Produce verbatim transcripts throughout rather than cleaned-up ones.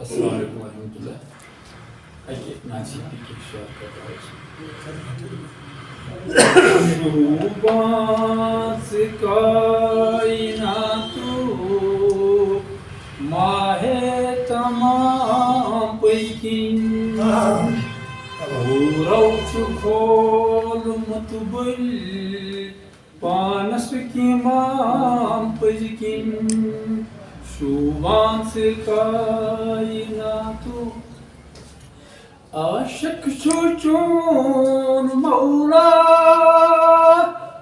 السلام علیکم ورحمۃ اللہ۔ اکہِ ناچی پکی شعر کرتا ہوں۔ شوبان ژٕ کائناتُک ماہِ تمام پٔزۍ کِنۍ۔ حورو چھُ کھولمُت بٔلۍ پانس کِمام پٔزۍ کِنۍ۔ شوبان ژٕ کائناتُک عاشق چھُ چون مولا،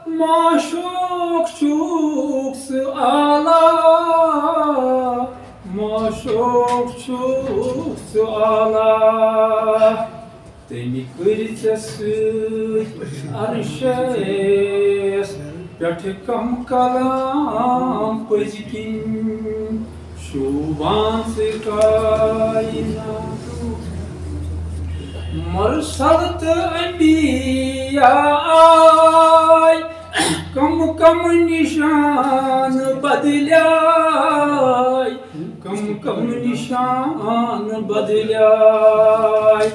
معشوق چھُکھ ژٕ اعلیٰ، معشوق چھُکھ ژٕ اعلیٰ۔ تٔمۍ کٔرۍ ژےٚ سۭتۍ عرشس پٮ۪ٹھ کم کلام پٔزۍ کِنۍ۔ شوبان ژٕ کائناتُک مرسل تہٕ انبیاء آے، کم کم نشان بدلیاے، کم کم نشان بدلیاے۔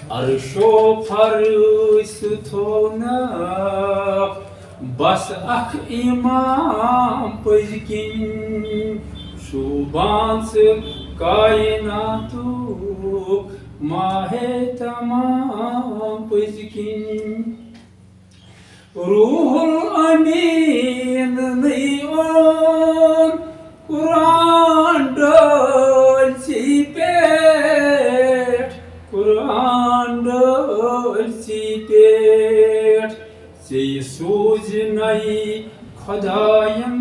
عرشو فرش تھونکھ بس اکھ امام پٔزۍ کِنۍ۔ شوبان ژٕ کائناتُک ماہِ تمام پٔزۍ کِنۍ۔ روح الامین نٕے اوٚن قرآن ڈٲلۍ ژےٚ پٮ۪ٹھ، قرآن ڈٲلۍ ژےٚ پٮ۪ٹھ۔ ژےٚ سوٗزِ نَے خۄدایَن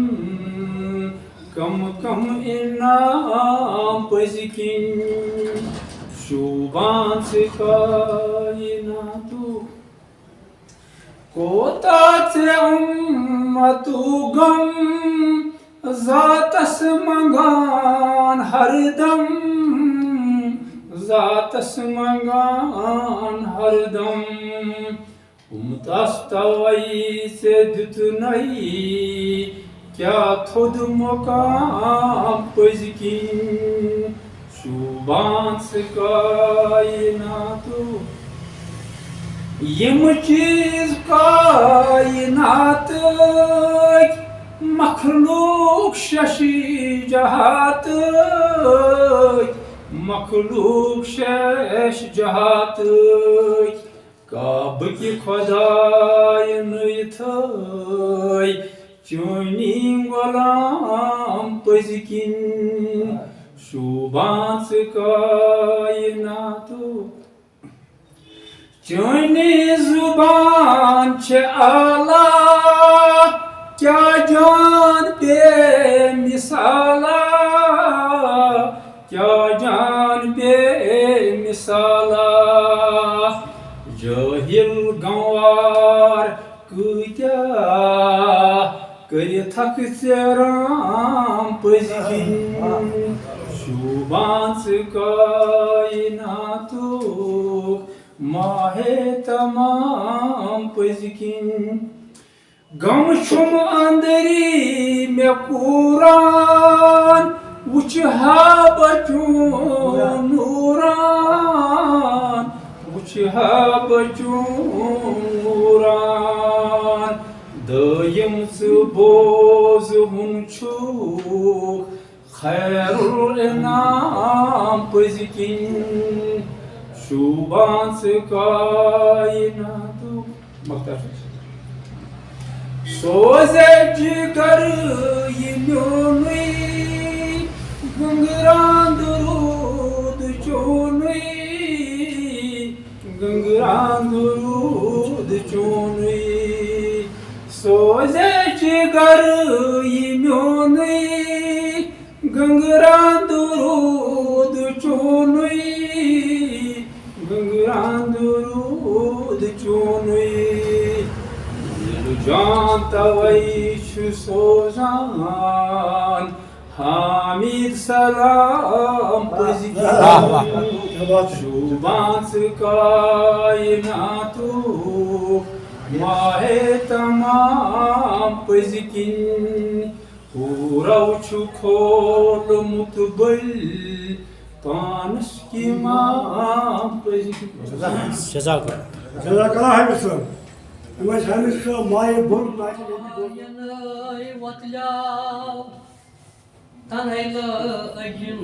کم کم انعام پٔزۍ کِنۍ۔ شوبان ژٕ کائناتُک کوتاہ ژےٚ اُمتُک غم، ذاتس منگان ہردم، ذاتس منگان ہردم۔ اُمتس توے ژےٚ دیُتنَے کیٛاہ تھوٚد مقام پٔزۍ کِنۍ۔ شوبان ژٕ کائناتُک یِم چیٖز کائناتٕکۍ مخلوق شش جہاتٕکۍ، مخلوق شش جہاتٕکۍ۔ کعبہٕ کہِ خۄدایہِ نٔے تھٲے چٲنی غلام پٔزۍ کِنۍ۔ شوبان ژٕ کائناتُک چٲنی زُبان چھِ اعلیٰ، کیٛاہ جان بے مثالا، کیٛاہ جان بے مثالا۔ جٲہِل گنوار کۭتیٛاہ کٔرِتھکھ ژےٚ رام پٔزۍ کِنۍ۔ شوٗبان ژٕ کائناتُک ماہِ تمام پٔزۍ کِنۍ۔ غم چھُم أنٛدری مےٚ کوٗران، وُچھِ ہا بہٕ چون نوٗران، وُچھِ ہا بہٕ چون نوٗران۔ دٲیِم ژٕ بوزٕ وُن چھُکھ خیر الانام پٔزۍ کِنۍ۔ شوٗبان ژٕ کائناتُک مۄختصر۔ سوزے جگر یہِ میونُے، گنٛگران درود چونُے، گنٛگران درود چونُے۔ سوزے جگر یہِ میونُے، گنٛگران درود چونُے، گنٛگران درود چونُے۔ دِل جان توے چھُ سوزان حامد سلام پٔزۍ کِنۍ۔ واہ، واہ۔ شوٗبان ژٕ کائناتُک ماہِ تمام پٔزۍ کِنۍ۔ حورو چھُ کھولمُت بٔلۍ پانس کی ماں پٔزۍ۔ جزاک اللہ۔ جزاک اللہ حامد صٲب۔ یِم ٲسۍ حامد صٲب مایہِ بوٚڑ ناچہِ ییٚتہِ۔ ینَے وۄتلیٛاو، تنَے لٲگِن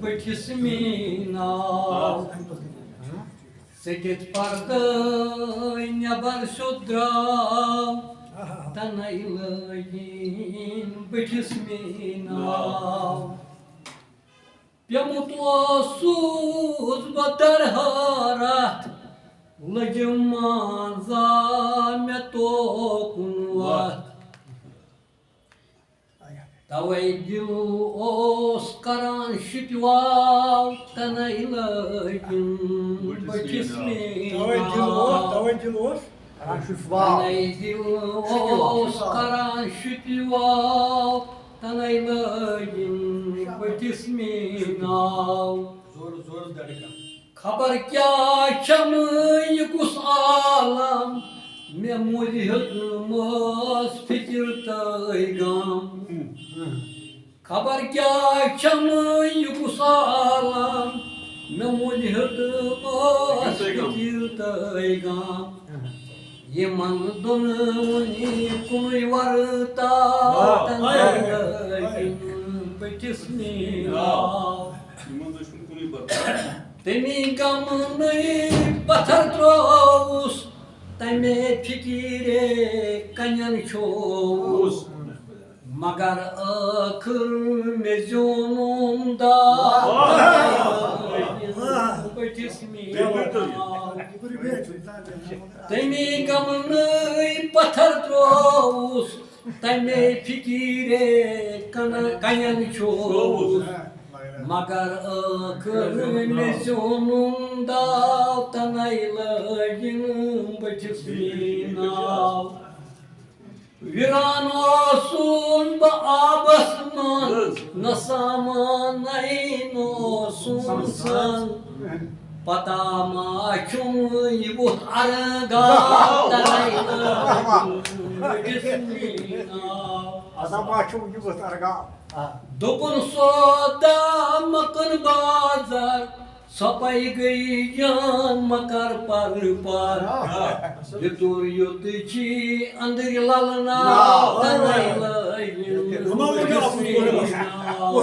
بٔٹھِس میٖناو۔ ژٔٹِتھ پردٲے نٮ۪بر سیوٚد درٛاو، تنَے لٲگِن بٔٹھِس میٖناو۔ پیوٚمُت اوسُس بہٕ درحٲرتھ، لٔجِم منٛزا مےٚ توکُن وَتھ۔ توے دِل اوس کران شِٹواو، تنَے لٲگِم بٔٹھِس میٖناو۔ توے دِل اوس، توے دِل اوس۔ کران شُپۍ واو۔ تنَے دِل اوس کران شُپۍ واو، تنَے لٲگِم بٔٹھِس میٖناو۔ زورٕ، زورٕ دڑکا۔ خبر کیٛاہ چھَم یہِ کُس عالم، مےٚ مُلہِ ہیوٚتمَس فِکِر تہٕ غم۔ خبر کیٛاہ چھَم یہِ کُس عالم، مےٚ مُلہِ ہیوٚتمَس فِکِر تہٕ غم۔ یِمن دۄنوٕنی کُنُے ورتاو، واہ، تنہائی ہاے، ہاے، ہاے۔ لٲگِم بٔٹھِس میٖناو۔ یِمن دۄشوٕنی کُنُے ورتاو۔ تٔمی غمنٕے پتھر ترٛووُس، تَمے فِکرِ کنٮ۪ن چھووُس۔ مگر ٲخٕر مےٚ زیوٗنُم داو، واہ۔ بٔٹھِس میٖناو۔ تٔمی غمنٕے پتھر ترٛووُس، تَمے فِکرِ کن-، کنٮ۪ن چھووُس۔ مگر ٲخٕر مےٚ زیوٗنُم داو، تنَے لٲگِم بٔٹھِس میٖناو۔ ویران اوسُس بہٕ آبس منٛز، نہ سامانَے نہ اوسُم سَن۔ پتہ ما چھُم یہِ ووٚتھ ارگاو، تنَے لٲگِم بٔٹھِس میٖناو۔ پتہ ما چھُم یہِ ووٚتھ ارگاو۔ آ۔ دوٚپُن سودا مکن بازار، سۄپے گٔے جان مکر پر پر۔ آ۔ یوٚتُر یوٚت چھی أنٛدٕرۍ للہٕ ناو، ناو۔ تنَے لٲگِم بٔٹھِس میٖناو۔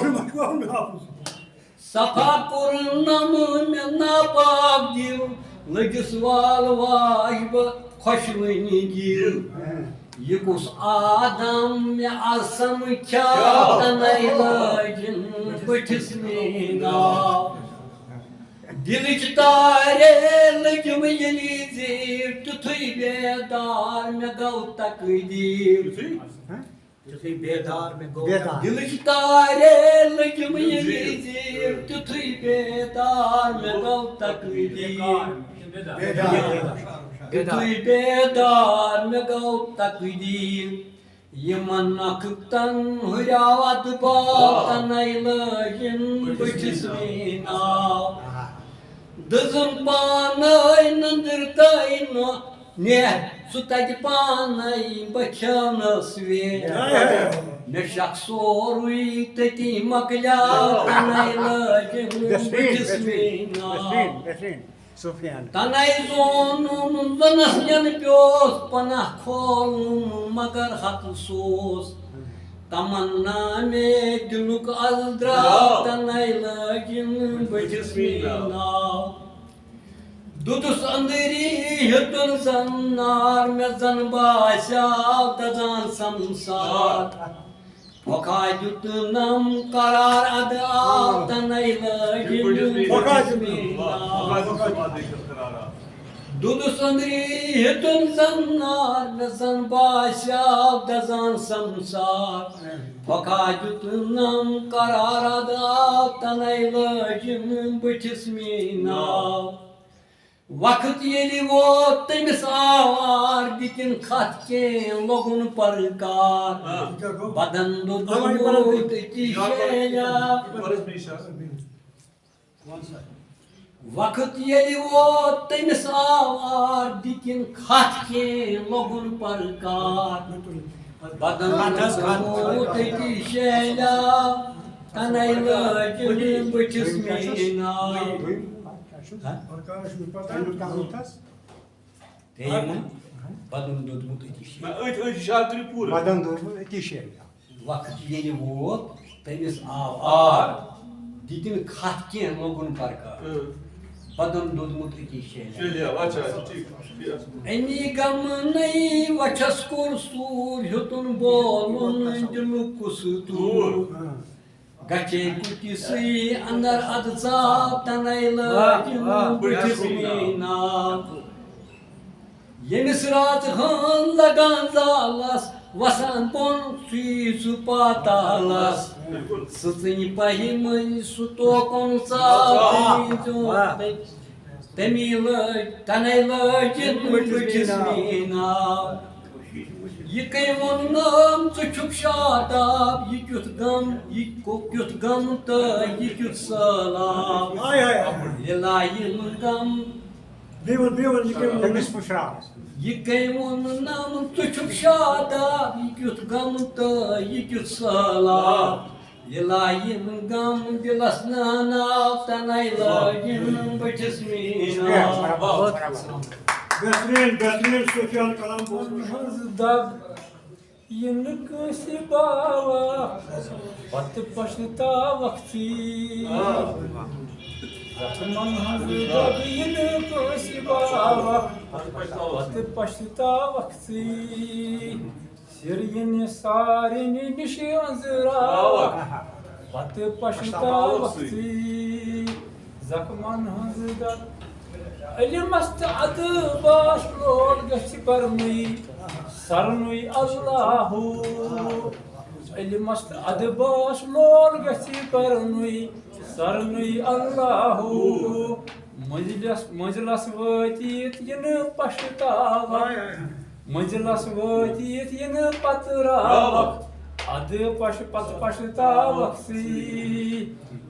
صفا کوٚرنم مےٚ ناپاک دِل، لٔگِس وال واش بہٕ خۄشوٕنۍ گِل۔ یہِ کُس آدم مےٚ آز سمکھیٛاو، تنَے لٲگِم بٔٹھِس میٖناو۔ دِلٕچ تارے لٔجِم ییٚلہِ زیٖر، تیُتھُے بیدار مےٚ گوٚو تقدیٖر۔ تیُتھُے بیدار مےٚ گوٚو۔ بیدار۔ دِلٕچ تارے لٔجِم ییٚلہِ زیٖر، تیُتھُے بیدار مےٚ گوٚو تقدیٖر۔ بیدار۔ تیُتھُے بیدار مےٚ گوٚو تقدیٖر۔ یِمن نۄقطن ہُریو ادباو، تنَے لٲگِم بٔٹھِس میٖناو۔ دٔزٕم پانَے نٔنٛدٕر تہٕ نۄہ، نیہ ژٕ تَتہِ پانَے، بہٕ کھیونَس ویٹھ۔ ہاے، ہاے، ہاے۔ مےٚ شک سورُے تٔتی مۄکلیو، تنَے لٲگِم بٔٹھِس میٖناو۔ بہتریٖن، بہتریٖن۔ سفیان۔ تنَے زونُم زنس نٮ۪ن پیوس، پناہ کھولُم مگر ہتہٕ سوس۔ تمنا مےٚ دِلُک از درٛاو، تنَے لٲگِم بٔٹھِس میٖناو۔ دُدُس أنٛدری ہیوٚتُن زن نار، مےٚ زن باسیٛاو دزان سمسار۔ پھۄکھا دیُتنم قرار، ادٕ آو تنَے لٲگِم بٔٹھِس میٖناو۔ دُدُس أنٛدری ہیوٚتُن زن نار، مےٚ زن باسیٛاو دزان سمسار۔ پھۄکھا دیُتنم قرار، ادٕ آو تنَے لٲگِم بٔٹھِس میٖناو۔ وقت ییٚلہِ ووت تٔمِس آو آر، دِتِن کھتھ کینٛہہ لوٚگُن پرکار۔ آ۔ بدن دوٚدمُت أتی شیلیو۔ وقت ییٚلہِ ووت تٔمِس آو آر، دِتِن کھتھ کینٛہہ لوٚگُن پرکار۔ بدن دوٚدمُت أتی شیلیو۔ تنَے لٲجِن بٕتھِس میٖناو۔ ہا؟ تٔمۍ ووٚن، بدن دوٚدمُت أتی شیٚیہِ۔ نہ، أتھۍ، أتھۍ شاطرِ پوٗرٕ۔ بدن دوٚدمُت أتی شیٚیہِ۔ وقت ییٚلہِ ووت، تٔمِس آو آر۔ دِتِن کھَتھ کینٛہہ، لوٚگُن پرکار۔ اۭں۔ بدن دوٚدمُت أتی شیٚیہِ۔ شیٚیہِ، اچھا، اچھا، ٹھیٖک، ٹھیٖک۔ اَمی غمہٕ نَے وَچھَس کوٚر سوٗر، ہیوٚتُن بولُن دِلُک کُس توٗر۔ توٗر۔ گَچھے کُٹِسٕے اَندَر اَدٕ ژاو، تَنَے لٲجِن واہ، واہ، بٕتھِس بہتریٖن۔ میٖناو۔ ییٚمِس راتہٕ ہٲن لگان زالس، وسان بۄن سُے سُہ پاتالس۔ سٕژٕنۍ پہہِ مٔنٛزۍ سُہ توکُن ژاو، تٔمی زیوٗن۔ تٔمی لٲج، تَنے لٲجِن بٕتھِس میٖناو۔ یہِ کٔمۍ ووٚن نام، ژٕ چھُکھ شاداب، یہِ کیُتھ غم، یہِ کو-، کیُتھ غم تہٕ یہِ کیُتھ سہلاب۔ ہاے، ہاے، ہاے۔ یہِ لایِن غم۔ بیٚیہِ وَن، بیٚیہِ وَن، یہِ کٔمۍ ووٚن؟ تٔمِس پُشراو۔ یہِ کٔمۍ ووٚن نام، ژٕ چھُکھ شاداب، یہِ کیُتھ غم تہٕ یہِ کیُتھ سہلاب۔ یہِ لایِن غم دِلس ناناو، تَنے لٲجِن بٕتھِس میٖناو۔ بہتریٖن، بہتریٖن صوفیانہٕ کلام بوزمُت۔ ہٕنٛز دگ یِنہٕ کٲنٛسہِ باوا، پتہٕ پچھتاوکھ ژٕے۔ زخمن ہٕنٛز دگ یِنہٕ کٲنٛسہِ باوا، پتہٕ پچھتاوکھ ژٕے۔ سِر یِنہِ سارنٕے نِش أنٛزراوکھ، پتہٕ پچھتاوکھ ژٕے۔ زخمن ہٕنٛز دگ۔ علمس تہٕ ادبس لول گژھِ پرنُے سرنُے اللہو۔ علمس تہٕ ادبس لول گژھِ پرنُے سرنُے اللہو۔ مٔنزلس، مٔنزلس وٲتِتھ یِنہٕ پچھتاوکھ۔ مٔنزلس وٲتِتھ یِنہٕ پتہٕ راوکھ۔ ادٕ پش-، پتہٕ پچھتاوکھ ژٕے۔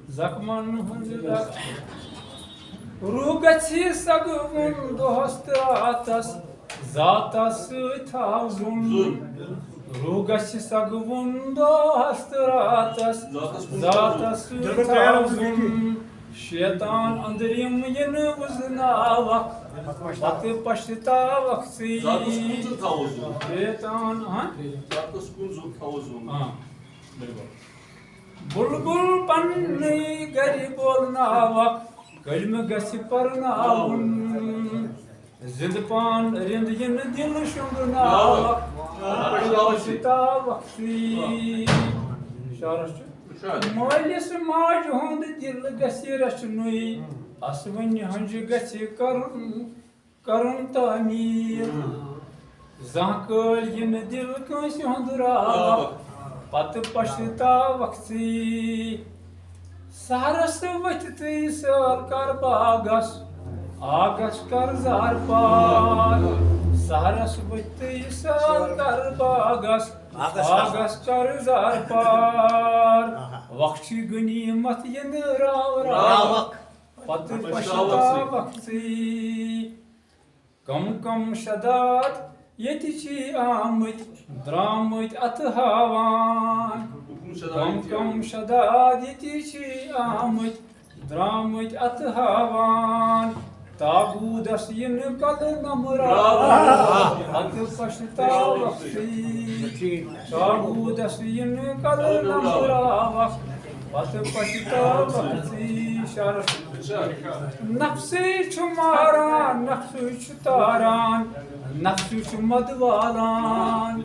زخمن ہٕنٛز دگ۔ روح گژھِ سگوُن دۄہس تہٕ راتس، ذاتس سۭتۍ تھاو زُن۔ روح گژھِ سگوُن دۄہس تہٕ راتس، ذاتس سۭتۍ تھاو زُن۔ شیطان أنٛدرِم یِنہٕ وُزناوکھ، پتہٕ پچھتاوکھ ژٕے۔ شیطان، ہاں؟ ہاں، بلکل۔ بُلبُل پننُے گرِ بولناوکھ، کلمہٕ گژھِ پرناوُن۔ زِندٕ پان رِند یِنہٕ دِل شۄنٛگناوکھ، پتہٕ پچھتاوکھ ژٕے۔ شعرس چھُ۔ مٲلِس ماجہِ ہُنٛد دِل گژھِ رچھنُے، اسوٕنہِ ہٕنٛزِ گژھِ کرُن، کرُن تعمیٖر۔ زانٛہہ کٲلۍ یِنہٕ دِل کٲنٛسہِ ہُنٛد راوکھ، پتہٕ پچھتاوکھ ژٕے۔ سحرس ؤتھۍ تہٕ سٲل کر باغس، آگس کر زار پار۔ سحرس ؤتھۍ تہٕ سٲل کر باغس، آگس کر زار پار۔ وقت چھُ غنیمت یِنہٕ راو راوکھ، پتہٕ پچھتاوکھ ژٕے۔ کم کم شداد ییٚتہِ چھِ آمٕتۍ، درٛامٕتۍ اَتھٕ ہاوان۔ کم کم شداد ییٚتہِ چھِ آمٕتۍ، درٛامٕتۍ اَتھٕ ہاوان۔ تاغوٗدس یِنہٕ کلہٕ نمراوکھ، پتہٕ پچھتاوکھ ژٕے۔ تاغوٗدس یِنہٕ کلہٕ نمراوکھ، پتہٕ پچھتاوکھ ژٕے۔ شعرس۔ نفسٕے چھُ ماران، نفسٕے چھُ تاران، نفسٕے چھُ مدٕ والان۔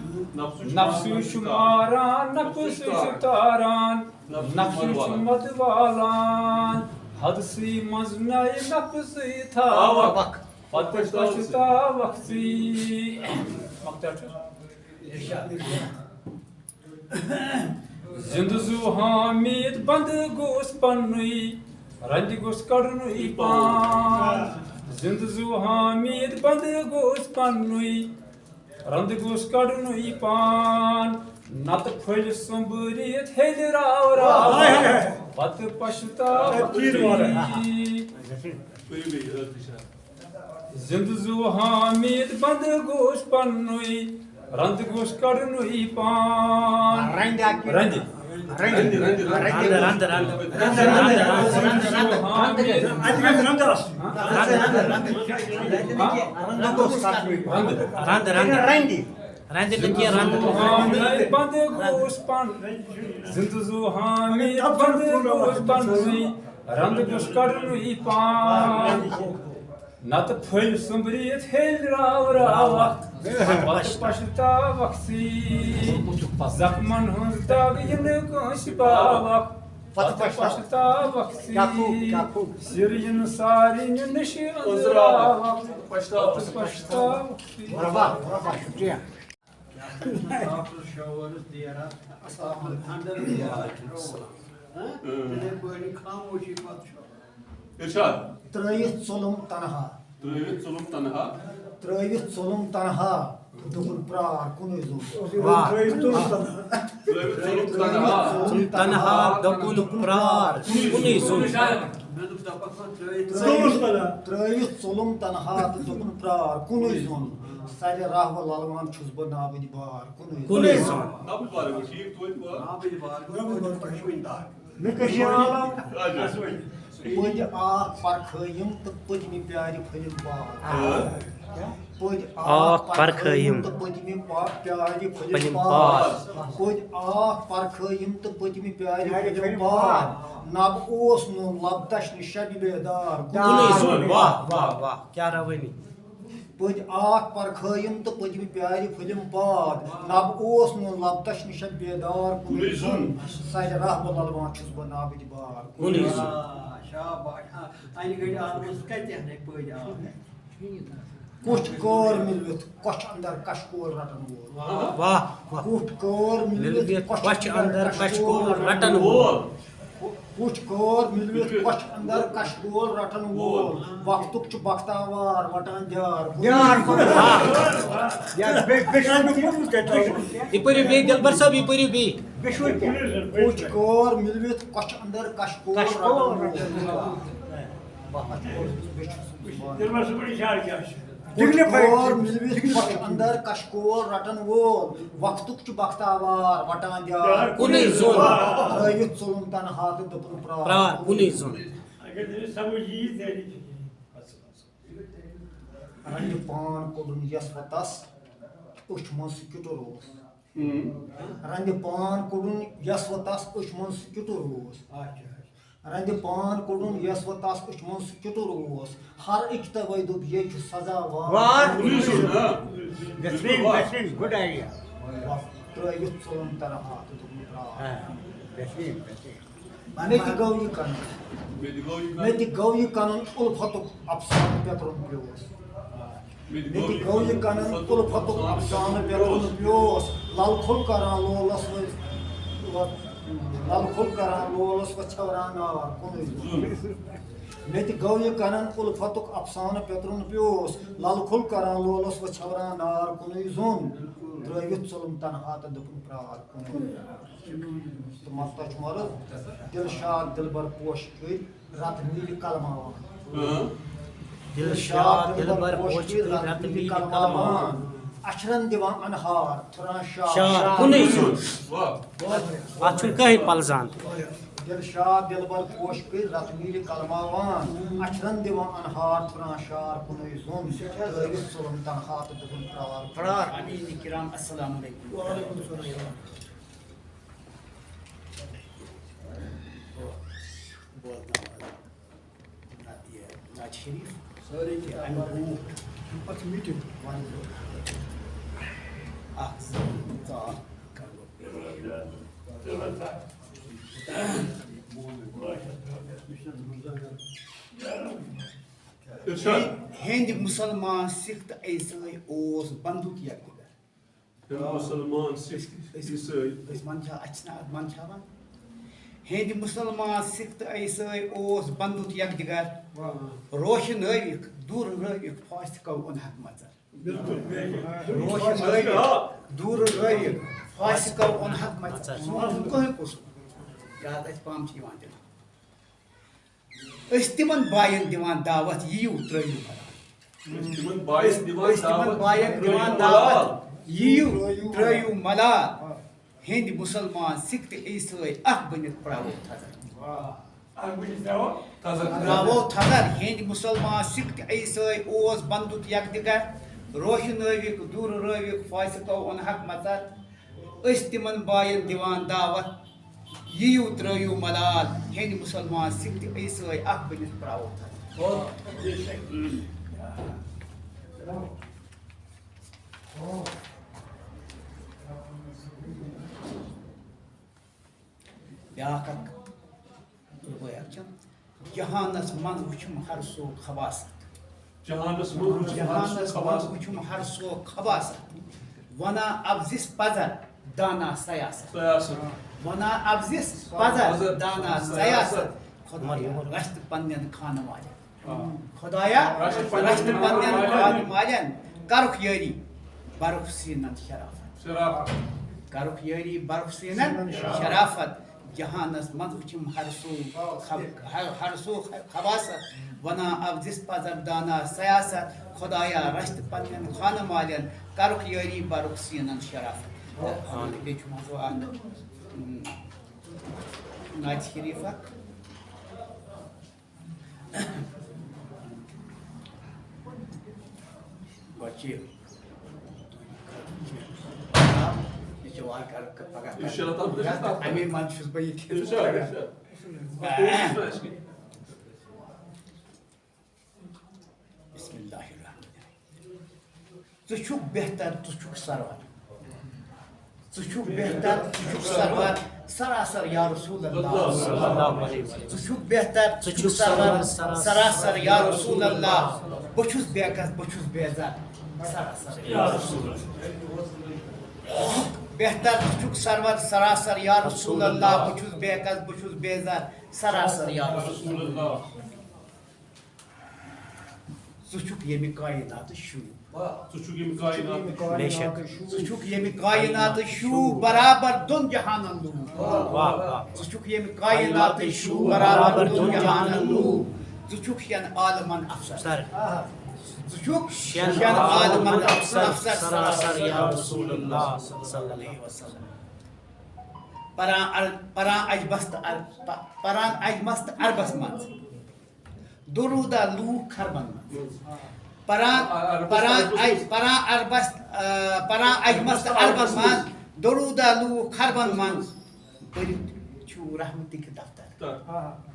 نفسٕے چھُ ماران، نفسٕے چھُ تاران، نفسٕے چھُ مدٕ والان۔ حدسٕے منٛز نَے نفسٕے تھاوکھ، پتہٕ پچھتاوکھ ژٕے۔ مۄختصر چھُ۔ زِندٕ زُو حامد بندٕ گوٚژھ پننُے، رندِ گوٚژھ کڑنُے پان۔ زِندٕ زُو حامد بندٕ گوٚژھ پننُے، رندٕ گوٚژھ کڑنُے پان۔ نتہٕ پھٔلۍ سوٚمبرِتھ ہیٚلہِ راو راو، پتہٕ پچھتاوکھ ژٕے۔ زِندٕ زُو حامد بندٕ گوٚژھ پننُے، رندٕ گوٚژھ کڑنُے پان۔ رندِ۔ رندٕ، رندٕ، رندٕ۔ رندٕ، رندٕ، رندٕ۔ رندٕ، رندٕ۔ اَتہِ گژھِ رندٕ آسُن۔ رندٕ، رندٕ۔ رندٕ اوس تَتھ منٛز۔ رندٕ، رندٕ۔ رندٕ۔ رندٕ نہٕ کینٛہہ، رندٕ۔ زُوہامہِ بندٕ گوٚوُس پن، زِندٕ زُوہامہِ بندٕ گوٚوُس پنسٕے، رندٕ گوٚژھ کڑُن یہِ پان۔ نتہٕ پھٔلۍ سُمبرِتھ ہیٚلۍ راو راوکھ، پتہٕ پچھتاوکھ ژٕے۔ زخمن ہٕنٛز دگ یِنہٕ کٲنٛسہِ باوکھ، پتہٕ پچھتاوکھ ژٕے۔ سِر یِنہٕ سارنٕے نِش أنٛزراوکھ، پتہٕ پچھتاوکھ ژٕے۔ مرحبا، مرحبا، شکریہ۔ ڈاکٹر شاورس دیرہ، اصحاب الخندق دیرہ۔ ہاں؟ تِتھے پٲٹھۍ خاموشی پتہٕ چھُ۔ ارشاد۔ ترٲوِتھ ژوٚلُم تنہا۔ ترٲوِتھ ژوٚلُم تنہا۔ ترٲوِتھ ژوٚلُم تنہا۔ دوٚپُن پرٛار کُنُے زوٚن۔ واہ۔ ترٲوِتھ ژوٚلُم تنہا۔ ترٲوِتھ ژوٚلُم تنہا۔ ژوٚلُم تنہا، دوٚپُن پرٛار کُنُے زوٚن۔ مےٚ دوٚپ دَپَکھ وۄنۍ ترٛٲوِتھ۔ ترٲوِتھ، ترٲوِتھ ژوٚلُم تنہا تہٕ دوٚپُن پرٛار کُنُے زوٚن۔ سرِ راہ و للوان چھُس بہٕ نابٕدِ بار کُنُے کُنُے زوٚن۔ زوٚن۔ نابٕدِ بار گوٚو ٹھیٖک توتہِ بار۔ نابٕدِ بار گوٚو توتہِ پَشمیٖن دار۔ مےٚ کٔشیٖر آو۔ اچھا۔ پٔدۍ آکھ پرکھٲیِم تہٕ پٔتمہِ پیارِ پھٔلِم پار۔ آ۔ پٔدۍ آکھ آکھ پرکھٲیِم۔ پرکھٲیِم تہٕ پٔتمہِ پا-، پیارِ پھٔلِم پھٔلِم پار۔ پار۔ پٔدۍ آکھ پرکھٲیِم تہٕ پٔتمہِ پیارِ پیارِ پھٔلِم پھٔلِم پار۔ پار۔ نبہٕ اوس نہٕ لب دَچھنہِ شبِ بیدار۔ کُنُے زوٚن۔ واہ، واہ، واہ، کیٛاہ روٲنی۔ پٔدۍ آکھ پرکھٲیِم تہٕ پٔتمہِ پیارِ پھٔلِم پاد۔ نبہٕ اوس نہٕ لب دَچھنہِ شبِ بیدار کُنُے کُنُے زوٚن۔ زوٚن۔ سرِ راہ بہٕ للوان چھُس بہٕ نابٕدِ بار۔ کُنُے زوٚن۔ آ، شاباش۔ آ، اَنہِ گٔٹۍ آمٕژ کَتہِ اَنَے پٔدۍ آو؟ کُٹھ کٲر مِلوِتھ کۄچھِ اندر کشکول رٹن وول۔ واہ، واہ۔ کُٹھ کٲر مِلوِتھ مِلوِتھ کۄچھِ کۄچھِ اندر اندر کشکول کشکول رٹن رٹن وول۔ وول۔ کُٹھ کٲر مِلوِتھ کۄچھِ اندر کشکول رٹن وول۔ وقتُک چھُ بختاوار وٹان دیار۔ دیار۔ واہ۔ یا بے-، بے-، یہِ پٔرِو بیٚیہِ، دِلبر صٲب، یہِ پٔرِو بیٚیہِ۔ بے-، کُٹھ کٲر مِلوِتھ کۄچھِ اندر کشکول کشکول رٹن وول۔ دِلبر صٲبُن اِشارٕ کیٛاہ چھُ؟ ڈگنیفایڈ کور چھُ۔ مِلوِتھ ڈگنیفایڈ پتھ چھُ۔ اندر کشکول رٹن وول، وقتُک چھُ بختاوار وٹان دیار۔ کُنُے زوٚن۔ ترٲوِتھ ژوٚلُم تنہا تہٕ دوٚپُن پرٛار۔ پرٛار، کُنُے زوٚن۔ اگر تٔمِس سمجھ یی، تیٚلہِ چھُ یہِ۔ رنٛگہِ پان کوٚڑُن یَس وَتَس، أچھ منٛز سُہ کیُٹُر اوس۔ ہُم۔ رنٛدِ پان کوٚڑُن یَس وَتَس، أچھ منٛز سُہ کیُٹُر اوس۔ اچھا، اچھا۔ رنٛدِ پان کوٚڑُن یَس وَتَس، أچھ منٛز سُہ کیُٹُر اوس۔ ہر أکۍ تَوَے دوٚپ، یے چھُ سزا وار۔ وار۔ بِلکُل، آ۔ بِلکُل، بہتریٖن، وار۔ بہتریٖن، good idea۔ ترٛٲوِتھ ژوٚلُم تنہا تہٕ دوٚپُن، پرٛار۔ آ، بہتریٖن، بہتریٖن۔ مےٚ تہِ گوٚو یہِ کَنُن۔ مےٚ تہِ گوٚو یہِ کَنُن۔ مےٚ تہِ گوٚو یہِ کَنُن، اُلفتُک اَفسانہٕ پیٚترُن پیوس۔ مےٚ تہِ گوٚو یہِ کَنُن، اُلفتُک اَفسانہٕ پیٚترُن پیوس۔ لَل کھُل کَران لولَس وۄنۍ، لَل کھُل کَران لولَس وۄنۍ ژھٮ۪وران نار کُنُے زوٚن۔ مےٚ تہِ گوٚو یہِ کَنُن، اُلفتُک اَفسانہٕ پیٚترُن پیوس۔ لَل کھُل کَران لولَس وۄنۍ ژھٮ۪وران نار کُنُے زوٚن۔ ترٛٲوِتھ ژوٚلُم تنہا تہٕ دوٚپُن، پرٛار کُنُے۔ تہٕ مقطع چھُ مرٕد، دِلشاد دِلبر پوش کٔرۍ رتہٕ نیٖلہِ قلماوان۔ اۭں۔ دِلشاد دِلبر پوش کٔرۍ رتہٕ نیٖلہِ قلماوان۔ اچھرن دِوان انہار، تھُران شار۔ شار، کُنُے زوٚن۔ واہ۔ اَتھ چھُنہٕ کٕہٕنۍ پلزان۔ دِلشاد دِلبر پوش کٔرۍ رتہٕ نیٖلہِ قلماوان۔ اچھرن دِوان انہار، تھُران شار، کُنُے زوٚن۔ ترٲوِتھ ژوٚلُم تنہا تہٕ دوٚپُن، پرٛار۔ پرٛار۔ امین کرام، السلام علیکم۔ وعلیکم السلام۔ بوزناوان۔ نعت، یہِ نعت شریف۔ سٲری تہِ اَمہِ برونٛٹھ۔ پَتہٕ چھِ میٖٹِنٛگ۔ وَنہٕ بہٕ۔ اَکھ، زٕ، ژور۔ ارشاد۔ ہیٚنٛدۍ مُسلمان، سِکھ تہٕ عیسٲے اوس بنٛدُک یکدِگر۔ ہیٚنٛدۍ مُسلمان، سِکھ، أسۍ، عیسٲے۔ أسۍ منٛدچھا-، اَسہِ چھِنہ منٛدچھاوان؟ ہیٚنٛدۍ مُسلمان، سِکھ تہٕ عیسٲے اوس بنٛدُت یکدِگر۔ واہ۔ روشنٲوِکھ، دوٗر رٲوِکھ، فاسقو اوٚنہَکھ مَژَر۔ بِلکُل، بِلکُل۔ روشنٲوِکھ، دوٗر رٲوِکھ، فاسقو اوٚنہَکھ مَژَر۔ سون چھُنہٕ کٕہٕنۍ قصوٗر۔ یاد اَسہِ پانہٕ چھِ یِوان دِنہٕ۔ أسۍ تِمن باین دِوان دعوت، یِیِو ترٲیِو ملال۔ أسۍ تِمن باین دِوان أسۍ تِمن دعوت، باین ترٲیِو دِوان ملال۔ دعوت، یِیِو ترٲیِو ملال۔ ہیٚنٛدۍ مُسلمان، سِکھ تہٕ عیسٲے اکھ بٔنِتھ پرٛاوو تھزر۔ اکھ بٔنِتھ پرٛاوو تھزر۔ پرٛاوو تھزر۔ ہیٚنٛدۍ مُسلمان، سِکھ تہٕ عیسٲے اوس بنٛدُک یکدِگر۔ روشنٲوِکھ، دوٗر رٲوِکھ، فاسقو اوٚنہَکھ مژر۔ أسۍ تِمن باین دِوان دعوت، یِیِو ترٛٲیِو ملال۔ ہیٚنٛدۍ مُسلمان، سِکھ تہٕ عیسٲے اکھ بٔنِتھ پرٛاوو تھزر۔ بیٛاکھ اکھ رُبٲعی اکھ چھم، جہانس منٛز وُچھم ہر سُہ خباثت۔ جہانس منٛز وُچھم ہر سُہ جہانس منٛز خباثت۔ وُچھم ہر سُہ خباثت۔ ونا افزس پزر دانا سیاست۔ سیاست۔ ونا افزس پزر پزر دانا سیاست۔ سیاست۔ خدایا رچھ تہٕ پننٮ۪ن خانہٕ والٮ۪ن۔ خدایا، رچھ پننٮ۪ن رچھ تہٕ پننٮ۪ن خانہٕ والٮ۪ن۔ خانہٕ والٮ۪ن، کرُکھ یٲری، برُکھ سیٖنن شرافت۔ شرافت۔ کرُکھ یٲری، برُکھ سیٖنن شرافت۔ جہانس منٛز وُچھم ہر سُہ خب-، ہر، ہر سُہ خباثت۔ ونا افزس پزر دانا سیاست۔ خدایا، رچھ تہٕ پننٮ۪ن خانہٕ والٮ۪ن، کرُکھ یٲری، برُکھ سیٖنن شرافت۔ تہٕ بیٚیہِ چھُ منٛزٕ اکھ، اۭں، نعت شریف اکھ۔ گۄڈٕ چھِ یہِ چھِ وارٕ کارٕ پگاہ انشاءاللہ تعالیٰ۔ اَمے منٛز چھُس بہٕ یہِ کھٮ۪ژمٕژ۔ انشاءاللہ، انشاءاللہ۔ بسم اللہ الرحمن الرحیم۔ ژٕ چھُکھ بہتر، ژٕ چھُکھ سرور۔ ژٕ چھُکھ بہتر، ژٕ چھُکھ سرور، سراسر یا رسول اللہ۔ ژٕ چھُکھ بہتر، ژٕ چھُکھ سرور، سراسر یا رسول اللہ۔ بہٕ چھُس بے کس، بہٕ چھُس بیزار، سراسر یا رسول اللہ۔ بہتر، ژٕ چھُکھ سرور، سراسر یا رسول اللہ۔ بہٕ چھُس بے کس، بہٕ چھُس بیزار، سراسر یا رسول اللہ۔ ژٕ چھُکھ ییٚمہِ کائناتٕچ شوٗب۔ ژٕ چھُکھ ییٚمہِ کائناتٕچ شوٗب۔ بے شک۔ ژٕ چھُکھ ییٚمہِ کائناتٕچ شوٗب، برابر دۄن جہانن لوٗب۔ واہ، واہ۔ ژٕ چھُکھ ییٚمہِ کائناتٕچ شوٗب، برابر دۄن جہانن لوٗب۔ ژٕ چھُکھ شٮ۪ن عالمن افسر۔ سر۔ ژٕ چھُکھ شٮ۪ن شٮ۪ن عالمن عالمن افسر، افسر، سراسر یا رسول اللہ صلی اللہ علیہ وسلم۔ پران ال-، پران اجبس تہٕ ال-، پ-، پران اجمس تہٕ عربس منٛز۔ درودا لوٗکھ خربن منٛز۔ پران، عربس پران عربس اج-، منٛز۔ پران عربس، آ، پران اجمس تہٕ عربس منٛز۔ درودا لوٗکھ خربن منٛز۔ بٔرِتھ چھُ رحمتٕکۍ دفتر۔ دفتر۔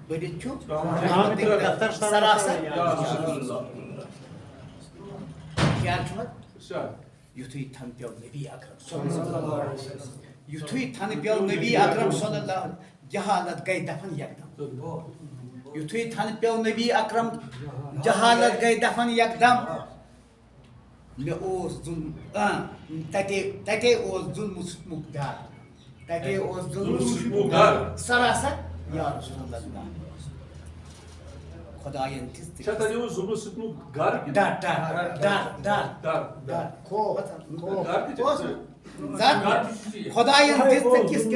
بٔرِتھ چھُ رحمتٕکۍ رحمتٕکۍ دفتر۔ دفتر سراسر۔ یا رسول اللہ۔ کیٛاہ چھُ؟ اچھا۔ یُتھُے تھن پیوٚو نبی اکرم صلی اللہ علیہ وسلم۔ یُتھُے تھن پیوٚو نبی اکرم صلی اللہ علیہ وسلم، جہالت گٔے دفن یکدم۔ یُتھُے تھن پیوٚو نبی اکرم، جہالت گٔے دفن یکدم۔ مےٚ اوس ظُلم، آ، تَتے، تَتے اوس ظُلمہٕ ستمُک ڈر۔ تَتے اوس ظُلمہٕ ستمُک ڈر۔ سراسر یا رسول اللہ۔ خدایَن دِژ تہٕ چھا تَتہِ اوس ظُلمہٕ ستمُک گرٕ کِنہٕ؟ ڈر، ڈر، ڈر، ڈر، ڈر۔ ڈر۔ خوف، خوف۔ ڈر تہِ چھُ۔ اوس نہٕ۔ زن ڈر تہِ چھُ۔ خدایَن دِژ ژٕ کِس،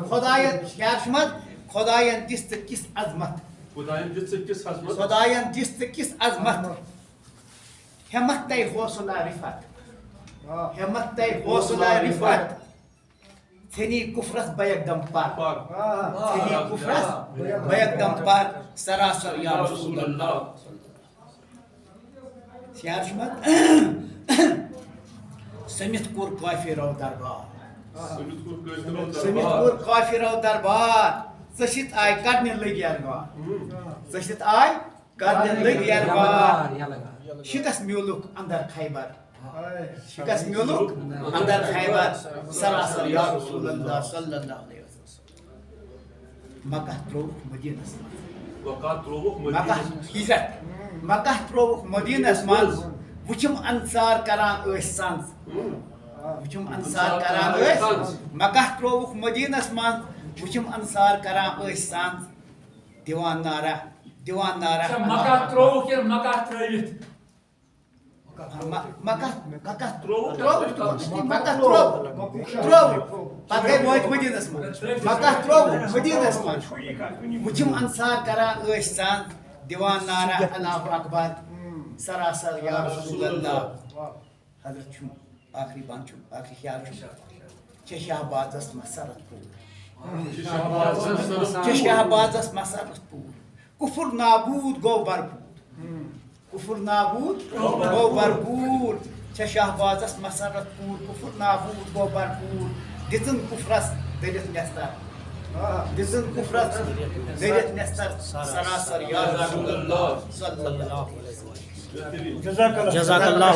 خدایَن، یار چھُ مت، خدایَن دِژ ژٕ کِس عظمت۔ خدایَن دِژ ژٕ کِس عظمت۔ خدایَن دِژ ژٕ کِس عظمت۔ ہمت تَے حوصلہ رفعت۔ ہمت تَے حوصلہ رفعت۔ ژھیٚنی کفرس بیک دم پر۔ پر۔ ژھیٚنی کفرس بیک دم پر۔ سراسر یا رسول اللہ۔ یار چھُ مت؟ سٔمِتھ کوٚر کافرو دربار۔ سٔمِتھ کوٚر کٲفرو سٔمِتھ دربار۔ کوٚر کافرو دربار۔ ژٔسِتھ آے کڑنہِ لٔگۍ یرغمال۔ ہُم۔ ژٔسِتھ آے کڑنہِ لٔگۍ یرغمال۔ یلغار، یلغار۔ شکست میوٗلُکھ اندر خیبر۔ شکست میوٗلُکھ اندر خیبر۔ سراسر یا رسول اللہ صلی اللہ علیہ وسلم۔ مکہ ترٛووُکھ مدینس منٛز۔ مکہ ترٛووُکھ مکہ مدینس منٛز۔ ہجرت۔ مکہ ترٛووُکھ مدینس منٛز۔ وٕچھِم انصار کران ٲسۍ سنٛز۔ ہُم۔ وٕچھِم انصار کران ٲسۍ۔ مکہ ترٛووُکھ مدینس منٛز۔ وٕچھِم انصار کران ٲسۍ سنٛز۔ دِوان نعرہ، دِوان نعرہ۔ اچھا، مکہ ترٛووُکھ کِنہٕ مکہ ترٛٲوِتھ؟ م-، مکہ، مکہ ترٛووُکھ، ترٛووُکھ، ترٛووُکھ، مکہ ترٛووُکھ، ترٛووُکھ۔ پتہٕ گٔے وٲتۍ مدینس منٛز۔ مکہ ترٛووُکھ مدینس منٛز۔ وٕچھِم انصار کران ٲسۍ سنٛز، دِوان نعرہ اللہ اکبر، سراسر یا رسول اللہ۔ حضرت چھُ ٲخری بند چھُ، ٲخری خیال چھُ۔ چھےٚ شہبازس مسرت پوٗر۔ چھےٚ شہبازس مسرت پوٗر۔ کفر نابود گوٚو برپوٗر۔ کفر نابود گوٚو برپوٗر۔ چھےٚ شہبازس مسرت پوٗر۔ کفر نابود گوٚو برپوٗر۔ دِژٕن کفرس دٔرِتھ نٮ۪ستر۔ دِژٕن کفرس دٔرِتھ نٮ۪ستر۔ سراسر یا رسول اللہ صلی اللہ علیہ وسلم۔ جزاک اللہ۔ جزاک اللہ۔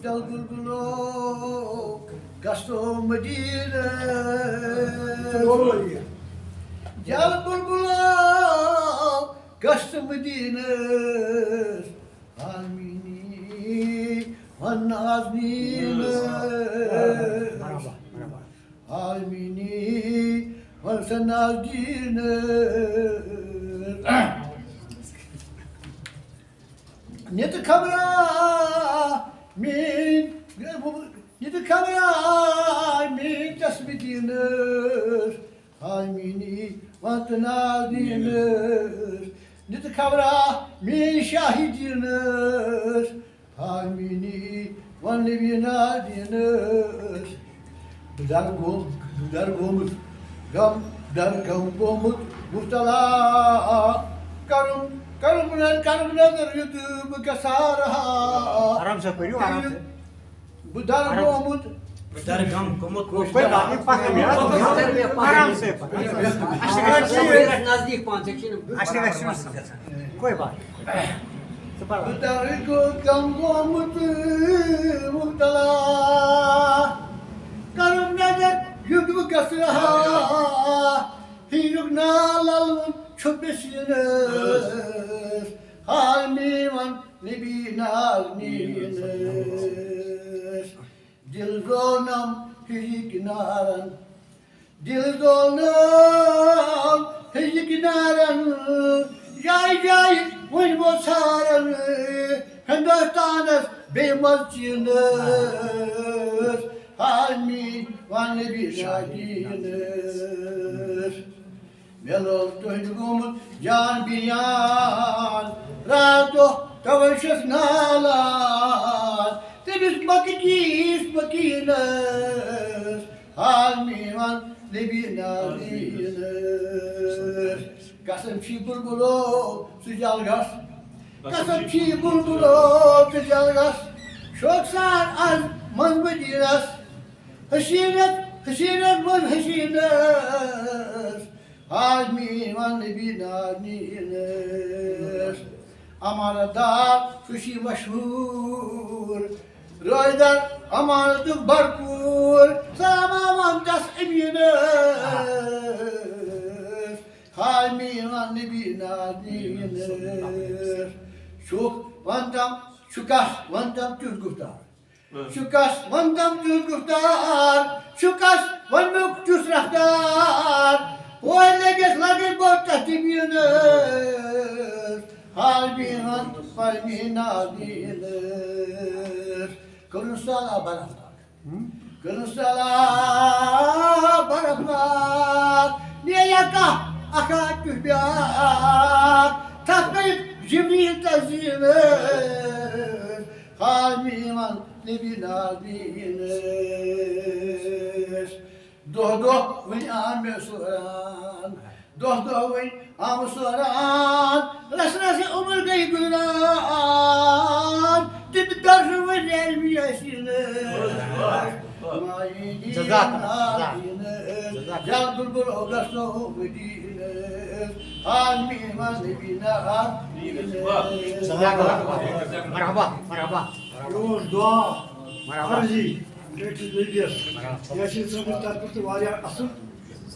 دل بلبلو گژھو مدینہ۔ دل بلبلو گژھو مدینہ۔ آمینی ون نازنین۔ آمینی ون سا نازنین۔ نِتہٕ خبرا میٛٲنۍ، نِتہٕ خبرا میٛٲنۍ تسبیح دِنَس، ہاے میٛٲنی وَن تہٕ ناز دِنَس۔ نِتہٕ خبرا میٛٲنۍ شاہی دِنَس، ہاے میٛٲنی وَن نبی ناز دِنَس۔ بہٕ در گوٚم، بہٕ در گوٚمُت، غم در غم گوٚمُت مُبتلا۔ کرم، کرم نظر، کرم نظر یُتھ بہٕ گژھٕ ہا رہا۔ آرام سے پٔرِو، آرام سے۔ بہٕ در گوٚمُت۔ بہٕ در غم گوٚمُت کوئی بات نہیں، پکھ۔ آرام سے پکھ۔ اَسہِ چھِ گژھِ نزدیٖک پہن، ژےٚ چھِنہٕ اَسہِ چھِ گژھِ گژھان۔ کوئی بات نہیں۔ ژٕ پَر۔ بہٕ در گوٚو غم گوٚمُت مُبتلا۔ کرم نظر یُتھ بہٕ گژھٕ ہا، ہیٖرُک ناو لَلُن چھُ بِسِنَس۔ حال میون نبی ناز نیٖنَس۔ دِل زونم ہِجہِ کِنارَن۔ دِل زونم ہِجہِ کِنارَن۔ جایہِ جایہِ وٕنۍ بہٕ ژھارَن۔ ہِندُستانَس بیٚیہِ منٛز چیٖنَس۔ حال میون نبی ناز نیٖنَس۔ مےٚ لوٚگ تُہنٛدِ گوٚمُت جان بِیان، راتھ دۄہ توے چھَس نالان۔ تٔمِس مۄکہٕ کِس مۄکیٖنَس، حال میون نبی ناز نیٖنَس۔ قسم چھی بُلبُلو ژٕ جل گژھ، قسم چھی بُلبُلو ژٕ جل گژھ۔ شوقہٕ سان از منٛز مدیٖنَس، حسیٖنَس، حسیٖنَس منٛز حسیٖنَس۔ حال میون نبی ناز نیٖنَس۔ امانت دار سُہ چھُ مشہوٗر، روزدار امانتُک بھرپوٗر۔ سلام وَن تس أمیٖنَس۔ حال میون نبی ناز نیٖنَس۔ چھُکھ وَن تم، چھُکھ وَن تم تیُتھ گُفتار۔ چھُکس وندم تیُتھ گُفتار، چھُکس وننُک تیُتھ رفتار۔ پوے لٔگِس لگے بہٕ تتھ دیٖنس۔ حال میون پرمی ناز دیٖنس۔ کٔرٕن سالا برحمت۔ کٔرٕن سالا برحمت۔ نیریا کانٛہہ اکھا تیُتھ بیٛاکھ۔ تتھ کٔرِتھ جبریٖل تزیٖنس۔ حال میون نبی ناز دیٖنس۔ دۄہ دۄہ وٕنۍ آو مےٚ سوران، دۄہ دۄہ وٕنۍ آو سوران، رس رس عمر گٔے گُزران، تِم درس وٕنۍ علمی ٲسِنس۔ جزاک اللہ۔ جزاک اللہ۔ جل بلبل اوگس تو مدینس۔ حال میون نبی ناز دیٖنس۔ جزاک اللہ۔ مرحبا، مرحبا۔ یہِ اوس دُعا، مرحبا۔ عرضی، بیٹھِس بیٚیِس۔ مرحبا۔ یہِ چھِ سٲنِس طرفہٕ تہِ واریاہ اَصٕل۔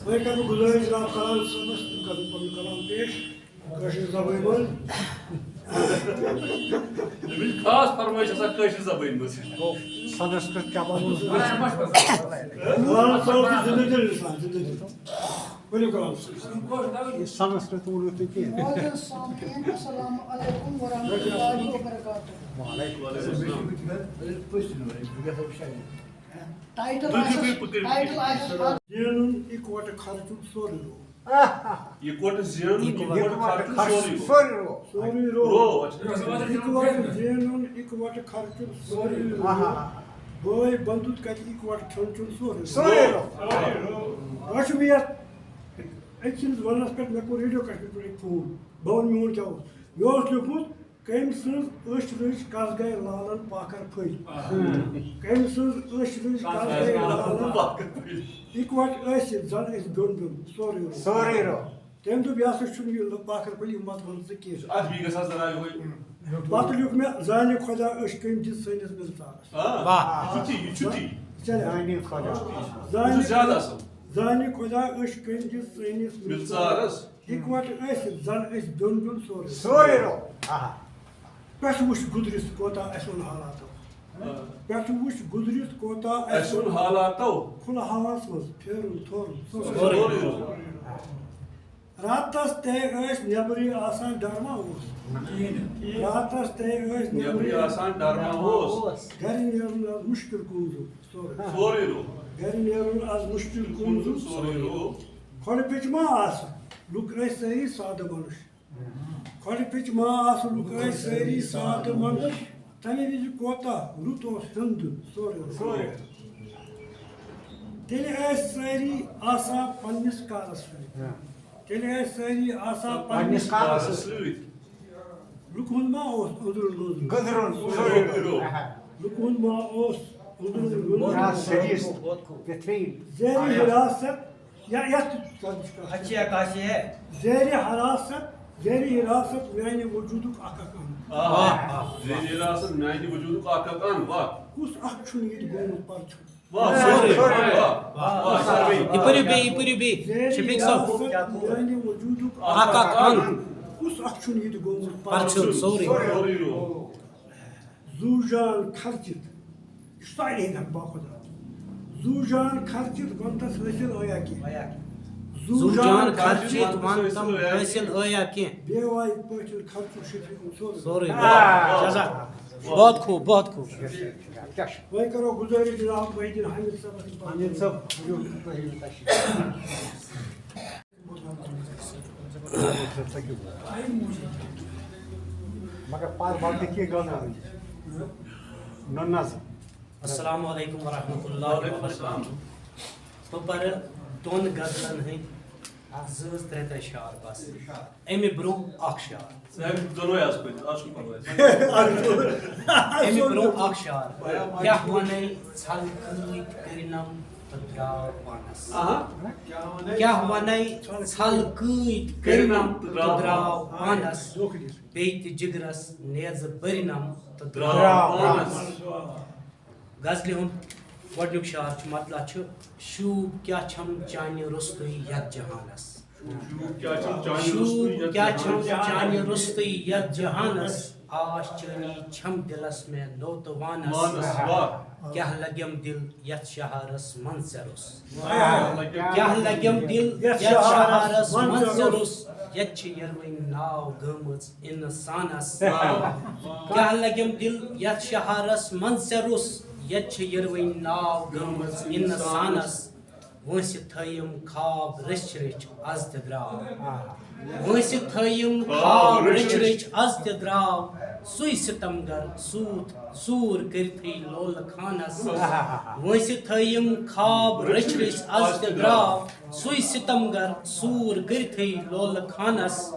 وۄنۍ کَرٕ بہٕ گُزٲرِش جناب کلام صٲبَس، تِم کَرَن پَنُن کلام پیش کٲشِر زبٲنۍ منٛز۔ أمِس خاص فرمٲیِش آسان کٲشِر زبٲنۍ منٛز۔ گوٚو سنسکرت کیٛاہ وَنو؟ کلام صٲب چھُ زِندٕ دِل اِنسان، زِندٕ دِل۔ ؤلِو کلام صٲب۔ یہِ سنسکرت ووٚنوٕ تُہۍ کینٛہہ؟ Audience سامعین، السلام علیکم ورحمۃ اللہ وبرکاتہ۔ وعلیکم السلام۔ Title آسہِ، title آسہِ۔ زینُن اِکوٹہٕ خرچُن سورُے رو۔ اِکوٹہٕ زینُن، اِکوٹہٕ خرچُن سورُے رو۔ سورُے رو۔ رو، اچھا۔ اِکوٹہٕ زینُن، اِکوٹہٕ خرچُن سورُے رو۔ آہا۔ بٲے بندُت کتہِ اِکوٹہٕ کھیوٚن چیوٚن سورُے۔ سورُے۔ وۄنۍ چھُ مےٚ یتھ أکۍ سٕنٛدِس وننس پٮ۪ٹھ، مےٚ کوٚر ریڈیو کشمیر پٮ۪ٹھ أکۍ فون، بہٕ ونہٕ میون کیٛاہ اوس۔ مےٚ اوس لیوٗکھمُت، کٔمۍ سٕنٛز أچھ رٕج کس گٔے لالن پاکھر پھٔلۍ۔ کٔمۍ سٕنٛز أچھ رٕج کس گٔے لالن پاکھر پھٔلۍ۔ اِکوٹہٕ ٲسِتھ زن أسۍ بیوٚن بیوٚن سورُے روٚو۔ سورُے روٚو۔ تٔمۍ دوٚپ، "یہِ ہسا چھُنہٕ یہِ پاکھر پھٔلۍ، یہِ مت وَن ژٕ کینٛہہ۔" اَتھ بیٚیہِ گژھِ آسُن راے وٲلۍ۔ پَتہٕ لیوٗکھ مےٚ، "زانہِ خۄدا أچھ کٔمۍ دِژ سٲنِس مِلژارَس۔" آ۔ واہ۔ یہِ چھُ تی، یہِ چھُ تی۔ چلے۔ زانہِ خۄدا۔ زانہِ یہِ چھُ زیادٕ اصل۔ زانہِ خۄدا أچھ کٔمۍ دِژ سٲنِس مِلژارَس۔ اِکوَٹہٕ ٲسِتھ زَن أسۍ بیوٚن بیوٚن سورُے۔ سورُے روٚو۔ آہا۔ پٮ۪ٹھٕ وٕچھ گُزرِتھ کوتاہ اَسہِ اوٚن حالاتو۔ آ۔ پٮ۪ٹھٕ وٕچھ گُزرِتھ کوتاہ اَسہِ اوٚن حالاتو۔ کھُلہٕ ہَوہَس منٛز پھیرُن تھورُن۔ سورُے روٚو۔ راتس تے ٲسۍ نٮ۪برٕے آسان، ڈر ما اوس؟ راتس تے ٲسۍ نٮ۪برٕے آسان، ڈر ما اوس؟ گرِ نیرُن از مُشکِل کُن زُو سورُے۔ سورُے روٚو۔ گرِ نیرُن از مُشکِل کُن زُو سورُے روٚو۔ کھۄڈٕ پِچ ما آسہٕ؟ لُکھ ٲسۍ سٲری سادٕ مَنُش۔ کھۄڈٕ پِچ ما آسہٕ؟ لُکھ ٲسۍ سٲری سادٕ مَنُش۔ تَمہِ وِزِ کوتاہ رُت اوس ہیوٚن دیُن سورُے روٚو۔ سورُے۔ تیٚلہِ ٲسۍ سٲری آسان پننِس کارس سۭتۍ۔ ہاں۔ تیٚلہِ ٲسۍ سٲری آسان پننِس پننِس کارس کارس سۭتۍ۔ سۭتۍ۔ لُکہٕ ہُنٛد ما اوس أنٛدرُن گٔنٛزرُن؟ گٔنٛزرُن۔ سورُے روٚو۔ لُکہٕ ہُنٛد ما اوس أنٛدرُن گٔنٛزرُن؟ آ، صحیح۔ بہترین۔ زیرِ حراست یا یتھ تہِ کتھ چھِ کتھ۔ اچھی عکاسی ہے۔ زیرِ حراست، زیرِ حراست میانہِ وجودُک اکھ اکھ انگ۔ آ، آ، زیرِ حراست میانہِ وجودُک اکھ اکھ انگ، واہ۔ کُس اکھ چھُنہٕ ییٚتہِ گوٚمُت پرچھُن؟ واہ، سورُے، سورُے۔ واہ، واہ، سورُے۔ یہِ پٔرِو بیٚیہِ، یہِ پٔرِو بیٚیہِ۔ زیرِ شفیق صٲب۔ حراست میانہِ وجودُک اکھ اکھ انگ۔ کُس اکھ چھُنہٕ ییٚتہِ گوٚمُت پرچھُن؟ پرچھُن، سورُے۔ سورُے روٚو۔ زُو جان خرچِتھ۔ یہِ چھُ سارنٕے ہٕنٛدٮ۪ن باخۄدا۔ زُو جان خرچِتھ وَنتَس حٲصِل آیا کینٛہہ؟ آیا کینٛہہ؟ زُو جان خرچِتھ وَنتَم حٲصِل آیا کینٛہہ؟ بے واے پٲٹھۍ خرچُک شفیع سورُے۔ سورُے۔ آ۔ جزاک۔ بہت خوب، بہت خوب۔ وۄنۍ کرو گُزٲرِش جناب محی الدین حامد صٲبَس نِش۔ حامد صٲب، ؤلِو تُہۍ یِیِو تشریٖف۔ مگر پَر وَقتہٕ کینٛہہ گنٛدٕ نہ نظر۔ السلام علیکم ورحمۃ اللہ وبرکاتہ۔ بہٕ پَرٕ دۄن غزلَن ہٕنٛدۍ زٕ زٕ ترٛےٚ ترٛےٚ شعر بس۔ اَمہِ برٛونٛہہ اکھ شعر۔ صاحب، دۄنوَے آز پٔتۍ، آز چھُنہٕ پَرواے۔ اَمہِ برٛونٛہہ اکھ شعر۔ کیٛاہ وَنَے ژھل کۭتۍ کٔرِنَم تہٕ درٛاو پانَس۔ آہا۔ کیٛاہ وَنَے ژھل کۭتۍ کٔرِنَم تہٕ درٛاو پانَس۔ بیٚیہِ تہِ جِگرَس نیزٕ بٔرِنَم تہٕ درٛاو پانَس۔ غزلہِ ہُنٛد گۄڈٕنیُک شعر چھُ، مطلع چھُ، شوٗب کیٛاہ چھَم چانہِ روٚستُے یَتھ جہانَس۔ شوٗب کیٛاہ چھَم چانہِ شوٗب روٚستُے یَتھ کیٛاہ چھَم جہانَس۔ چانہِ روٚستُے یَتھ جہانَس۔ آش چٲنی چھَم دِلَس مےٚ نوتہٕ وانَس۔ وانَس، واہ۔ کیٛاہ لَگٮ۪م دِل یَتھ شہارَس منٛز ژےٚ روٚس۔ واہ۔ کیٛاہ لَگٮ۪م دِل یَتھ شہارَس منٛز ژےٚ روٚس۔ یَتھ چھِ یَروٕنۍ ناو گٔمٕژ اِنسانَس۔ واہ۔ کیٛاہ لَگٮ۪م دِل یَتھ شہارَس منٛز ژےٚ روٚس۔ یَتھ چھِ یَروٕنۍ ناو گٔمٕژ اِنسانَس۔ وٲنٛسہِ تھٲیِم خواب رٔچھۍ رٔچھۍ از تہِ درٛاو۔ وٲنٛسہِ تھٲیِم خواب رٔچھۍ رٔچھۍ از تہِ درٛاو۔ سُے ستمگر سوٗتھ سوٗر کٔرتھٕے لولہٕ خانس۔ وٲنٛسہِ تھٲیِم خواب رٔچھۍ رٔچھۍ از تہِ درٛاو۔ سُے ستمگر سوٗر کٔرتھٕے لولہٕ خانس۔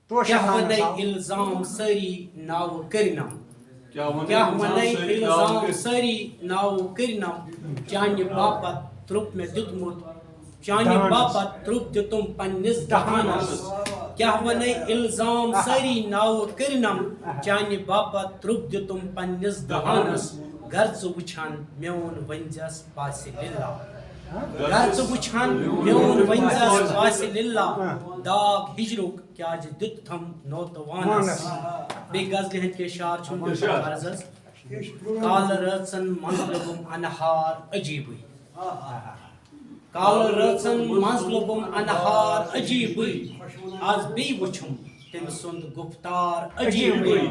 توشہِ کیٛاہ خانس وَنَے آو۔ الزام سٲری ناوٕ کٔرنم۔ کیٛاہ وَنَے کیٛاہ وَنَے الزام سٲری ناوٕ الزام کٔرنم۔ سٲری ناوٕ کٔرنم۔ چانہِ باپتھ ترٛوپ مےٚ دیُتمُت۔ چانہِ دہانس۔ باپتھ ترٛوپ دیُتُم پننِس دہانس۔ دہانس۔ کیٛاہ وَنَے الزام آہا۔ سٲری ناوٕ کٔرنم۔ آہا۔ چانہِ باپتھ ترٛوپ دیُتُم پننِس دہانس۔ دہانس۔ گر ژٕ وٕچھان میون ؤنزٮ۪س پاسہِ لِلہ۔ گر ژٕ وٕچھان میون ؤنزٮ۪س پاسہِ لِلہ۔ آہا۔ داغ ہِجرُک کیٛازِ دیُت تھم نوتہٕ وانس؟ وانس۔ بیٚیہِ غزلہِ ہٕنٛدۍ کینٛہہ شعر چھُم تِم چھِ عرض حظ۔ کالہٕ رٲژن منٛز لوٚبُم انہار عجیٖبٕے۔ کالہٕ رٲژن منٛز لوٚبُم انہار عجیٖبٕے۔ از بیٚیہِ وُچھُم تٔمۍ سُنٛد گُفتار عجیٖبٕے۔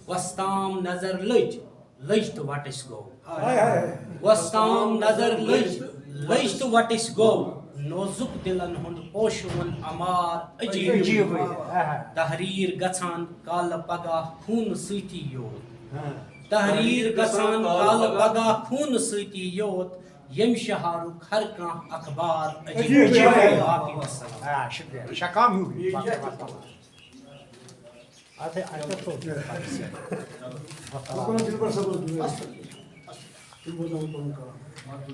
وۄستام نظر لٔج، لٔج تہٕ وَٹٕسۍ گوٚو۔ ہاے ہاے۔ وۄستام نظر لٔج، لٔج تہٕ وَٹٕسۍ گوٚو۔ نوزُک دِلن ہُنٛد پوشوُن اَمار عجیٖب۔ عجیٖبٕے۔ آہا۔ تحریر گژھان کالہٕ پگاہ خوٗنہٕ سۭتی یوٗر۔ ہاں۔ تحریر گژھان کالہٕ پگاہ خوٗنہٕ سۭتی یوت، ییٚمہِ شہارُک ہر کانٛہہ اخبار عجیب۔ عجیب۔ باقٕے وسلام۔ آ، شُکریہ۔ شکام ہیوٗ۔ باقٕے وسلام۔ اَتھے، اَتھے تھوٚو۔ دِلبر صٲبَس دِیِو۔ تِم بوزناوَن پَنُن کلام۔